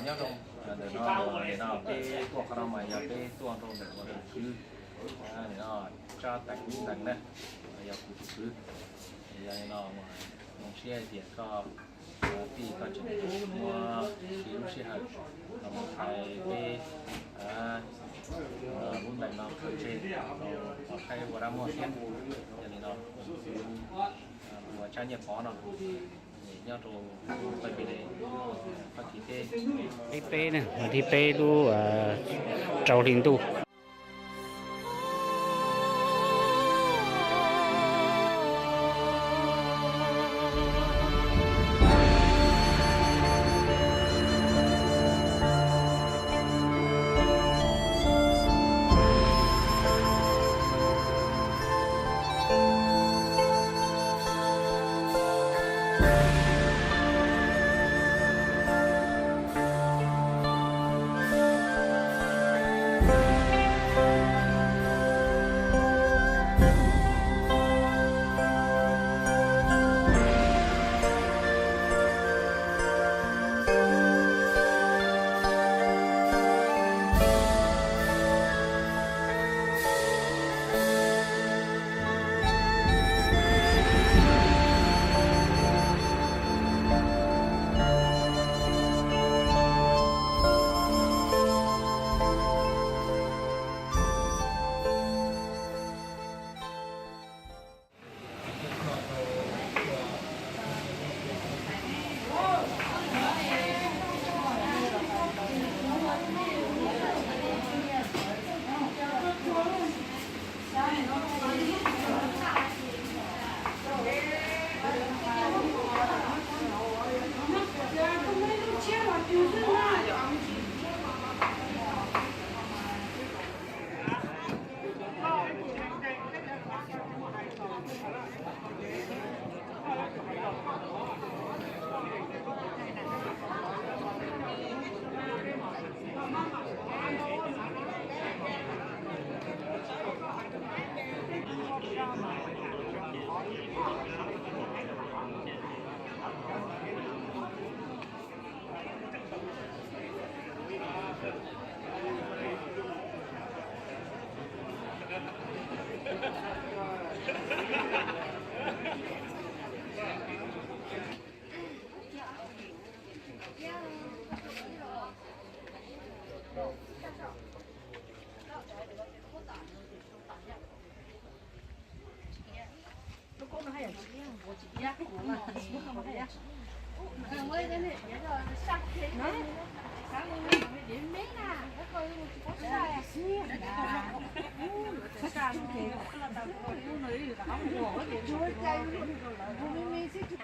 Nyob zoo, ntawm no, nim no peb tuaj qhov no mas yog peb tuaj rau ntawm tus kwv, nim no Tsab Teem Lub Ntees na, yog kuv tus kwv. Yog li no, zoo siab hais tias koj tij koj tseem muab kev lub sij hawm los mus hais peb lub ntees no khaws tseg rau qhov saib ua dab muag thiab. Yog li no, kuv ua Tsab Nyiaj Pov no, nyob rau Papeete, Fab Kis teb. Thib peb na, thib peb lub rau hli ntuj.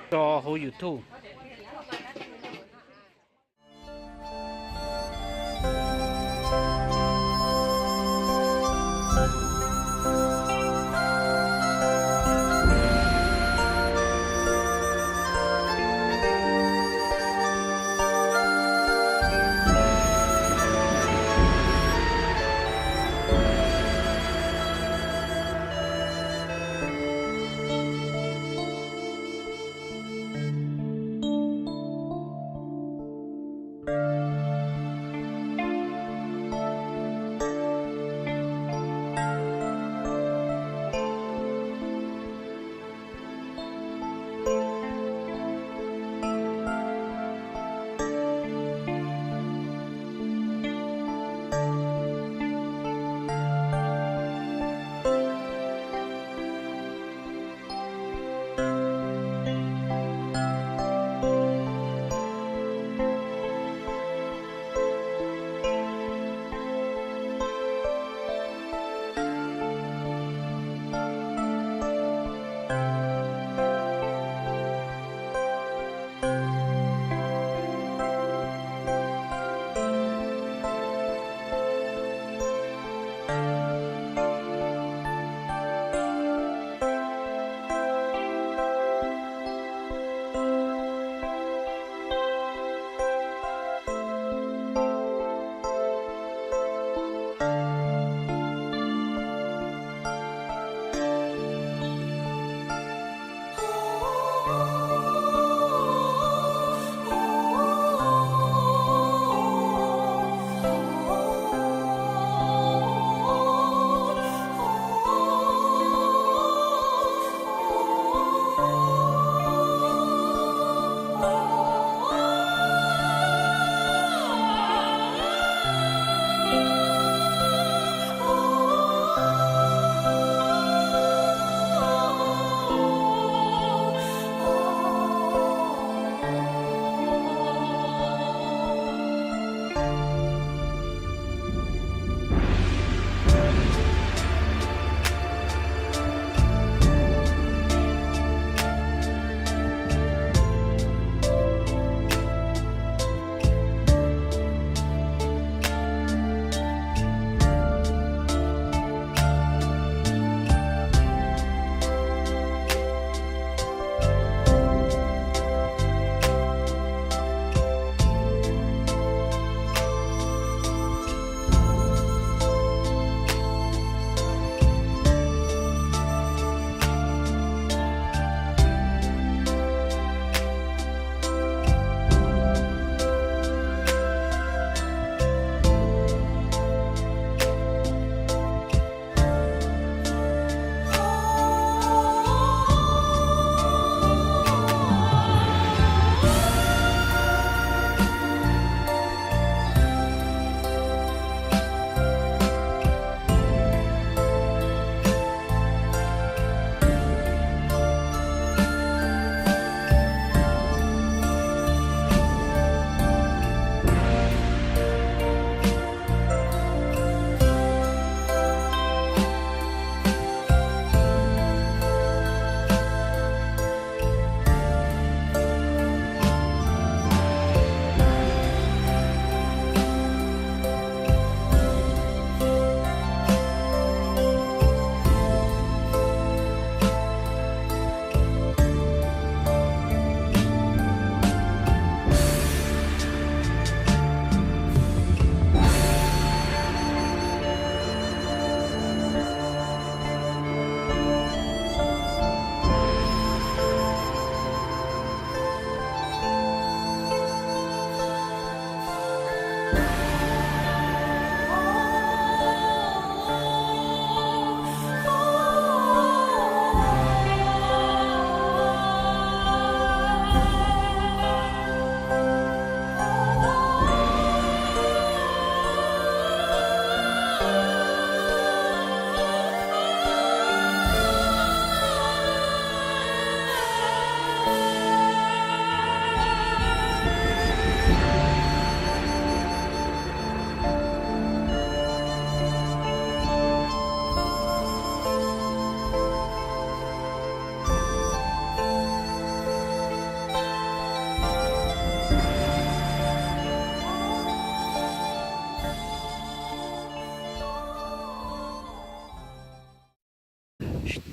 Tso hauv YouTube.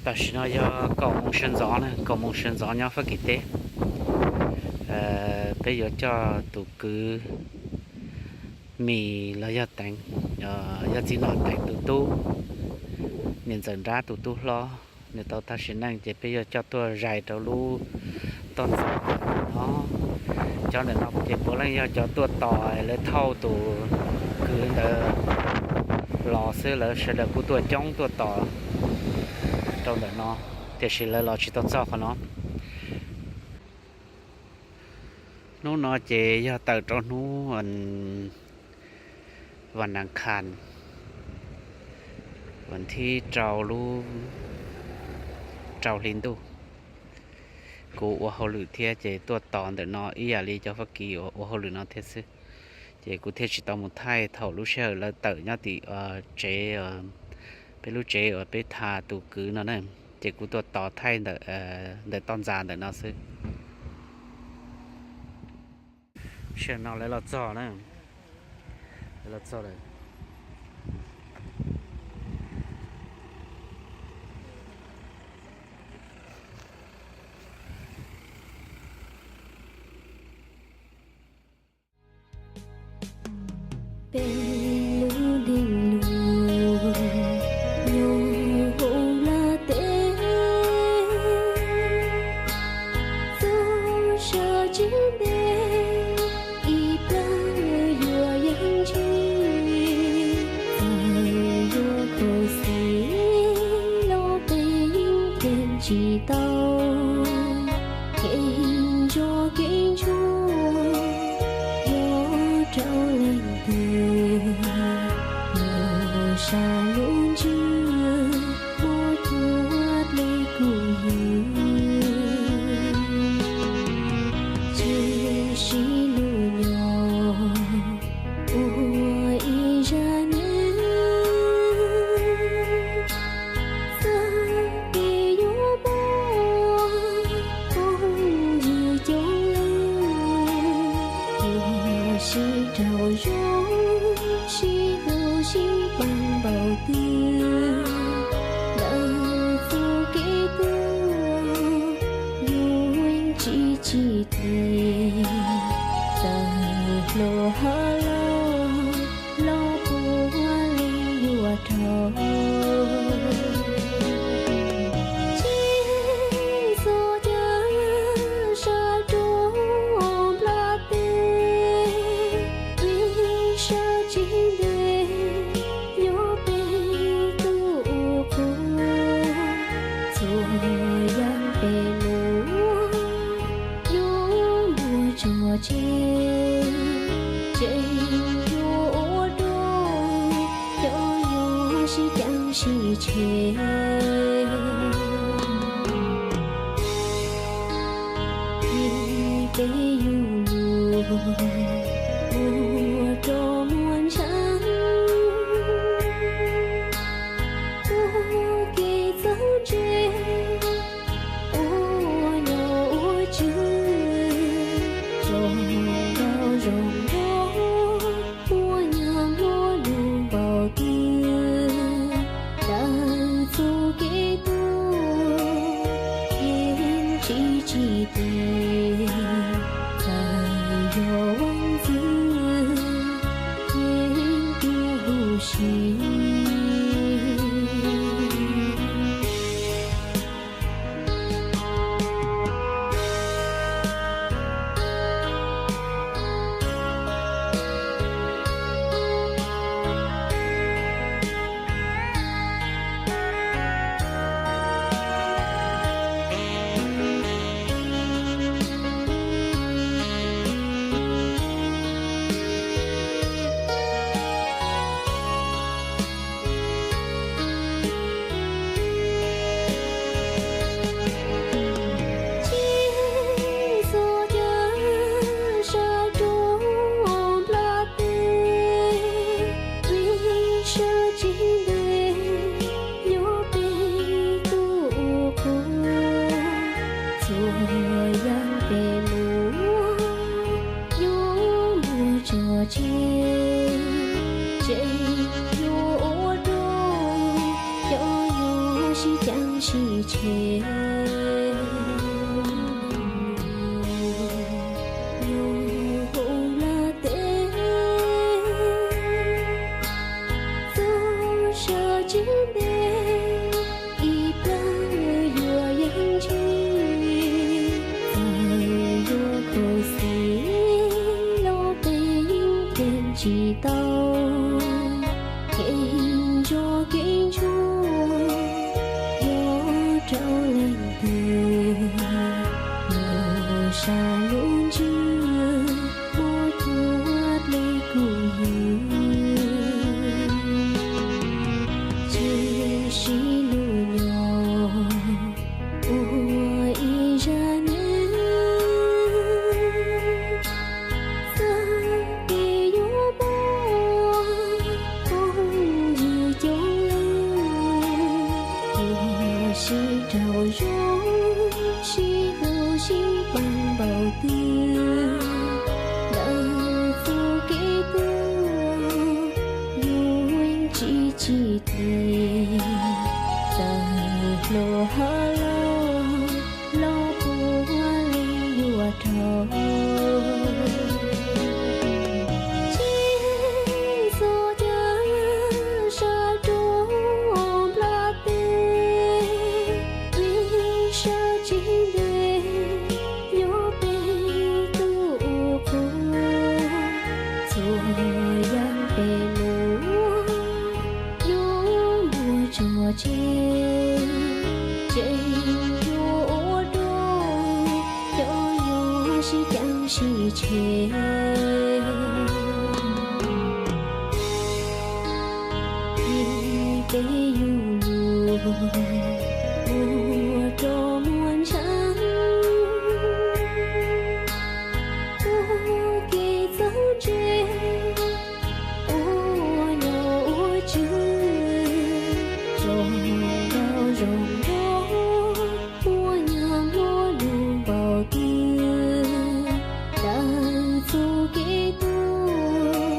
Tam sim no yog kaum moos sawv ntxov na, kaum moos sawv ntxov nyob Fab Kis teb. Peb yuav coj tus kwv Mis los yog Teev, yog txiv Nom Teev tus tub, niam ntxawm Nrab tus tub hlob, nws tau tag sim neej ces peb yuav coj tuaj zais rau lub toj ntxas no. Cov ntawm no ces puav leej yog cov tuaj tos lawv thauj tus kwv ntawd los xwb, lawv sawv daws kuj tuaj coob tuaj tos rau ntawm no, tiam sis lawv los tsis tau txog qhov no. Hnub no ces yog tawm rau hnub vas nas khas, vas thib rau lub rau hli ntuj. Kuv ua hauj lwm thiab ces tuaj tos ntawm no ib yam li cov Fab Kis uas ua hauj lwm no thiab xwb. Ces kuv thiaj tsis tau mus thaij thaum lub sij hawm lawv tawm nyob tim tsev, peb lub tsev uas peb tha tus kwv no na. Ces kuv tuaj tos thaij ntawm toj ntxas ntawm no xwb. Sij hawm no lawv los txog na, lawv los txog lawm. Peb lub neej lub nyob hauv nplaj teb, txoj sa tsis ntev ib plawg yuav yeej ntsis. Txawm yuav khuv xim los peb yeej qiam tsis tau kev ntsuag kev ntsuag. Yuav raug leej twg los sab lub ntsws, muab cuag dlej kuj yws. Tsis sib hlub nyob ua ib zaj neeg, txawm peb yuav muaj phooj ywg coob leej, yuav sib raug zoo, sib hlub sib pab npaum twg, ntawm txoj kev tuag yuav yeej tsis tsim deb. Txawm hluas hab los, los puav leej yuav raug. Tsis txhob cia sab rau nplaj teb, vim sab tsis ntev yuav peb tug qub. Txhua yam peb mus yuav muaj tso tseg, tseem yuav ua rau cov yuav sib ceeb sib tseg. Vim peb yug lug ua rau muaj ntshav, ua kev txawj ntse, ua nyob ua tswv, zoo nkauj zoo nraug, ua nyuag muaj lus npaum twg, ntawm txoj kev tuag yeej tsis tsim deb. Txawm yog vaj ntxwv Sab lub ntswg muab cuag dlej kuv yug, tsis sib lug nyob ua ib zaj neeg. Txawm peb yuav muaj phooj ywg coob leej, yuav sib raug zoo, sib hlub sib pab npaum twg, ntawm txoj kev tuag yus yeej tsis tsim txiaj. Txawm hluas hab laug, laug puav leej yuav raug. Tsis txhob cav sab rau nplaj teb, vim sab tsis ntev yuav peb tug ua qub. Txhua yam peb muaj yuav muaj tso tseg, tseem yuav ua dua cov yuav sib ceeb sib tshev. Vim peb yug lug ua rau muaj ntshav, ua kev txawj ntse, ua nyob ua tswv, zoo nkauj zoo nraug, muaj nyuag muaj lug npaum twg, ntawm txoj kev tuag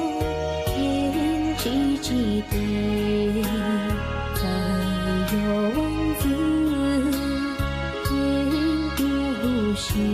yeej tsis tsim txiaj. Txawm yog vaj ntxwv yeej tu huv si.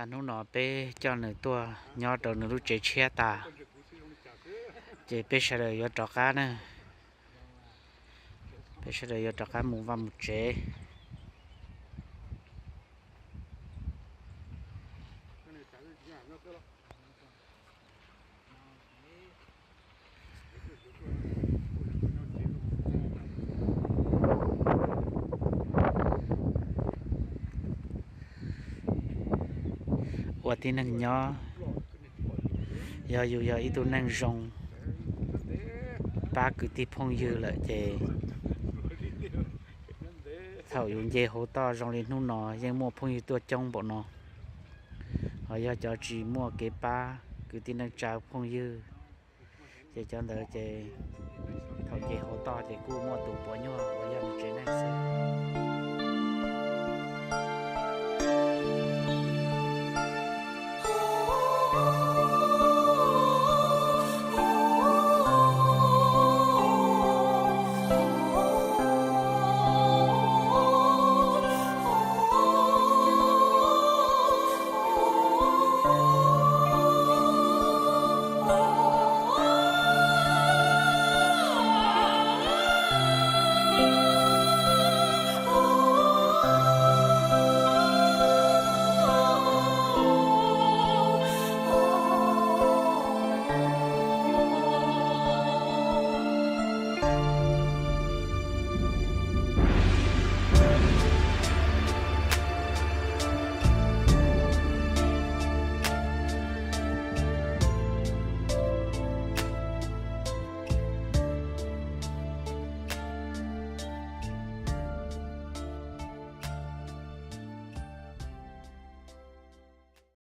Hnub no peb coj nws tuaj nyob rau nws lub tsev tshiab tas, ces peb sawv daws yuav rov qab na, peb sawv daws yuav rov qab mus vaj mus tsev. Ua tib neeg nyob, yog yus yog ib tug neeg zoo, pab kwv tij phooj ywg lawm ces thaum yus nce hauv toj zoo li hnub no yeej muaj phooj ywg tuaj coob npaum no. Ho yog cov tsis muaj kev pab kwv tij neej tsa phooj ywg, ces cov ntawd ces thaum nce hauv toj ces kuj muaj tus puas nyuag uas yog nws tsev neeg xwb.